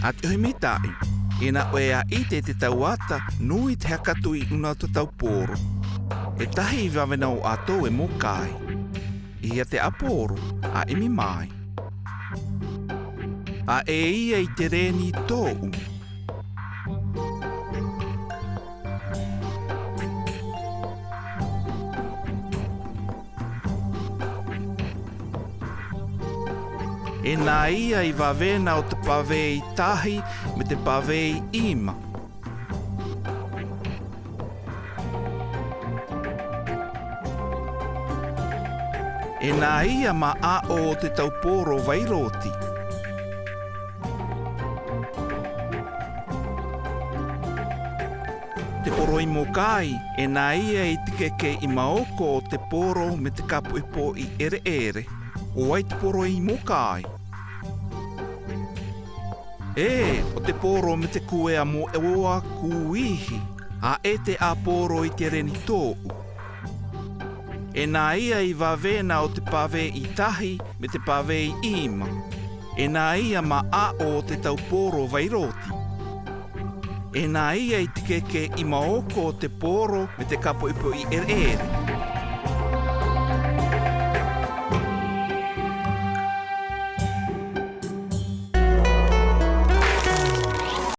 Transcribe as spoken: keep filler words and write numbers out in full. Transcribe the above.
Ati ohi mita'i, e na o e a'i te tauata nui te haka tu'i una o te tauporo. E tahi i vavena o ato e mokāi. Iha te aporo, a imi mai. A e ia i te reni to'u. E na ia i vavena o te pavē i tahi me te pavē i ima. E na ia ma a'o o te tauporo vairoti. Te poro i mokāi, e na ia i te keke i maoko o te poro me te kapo'ipo'i ere'ere. O ai te poro i mokāi? E, o te poro me te kuea mo eoa kuihi, a e te aporo i te reni to'u. E na ia i vavena o te pavē i tahi me te pavē i ima. E na ia ma a'o o te tauporo vairoti. E na ia i te keke i maoko o te poro me te kapo'ipo'i ere'ere.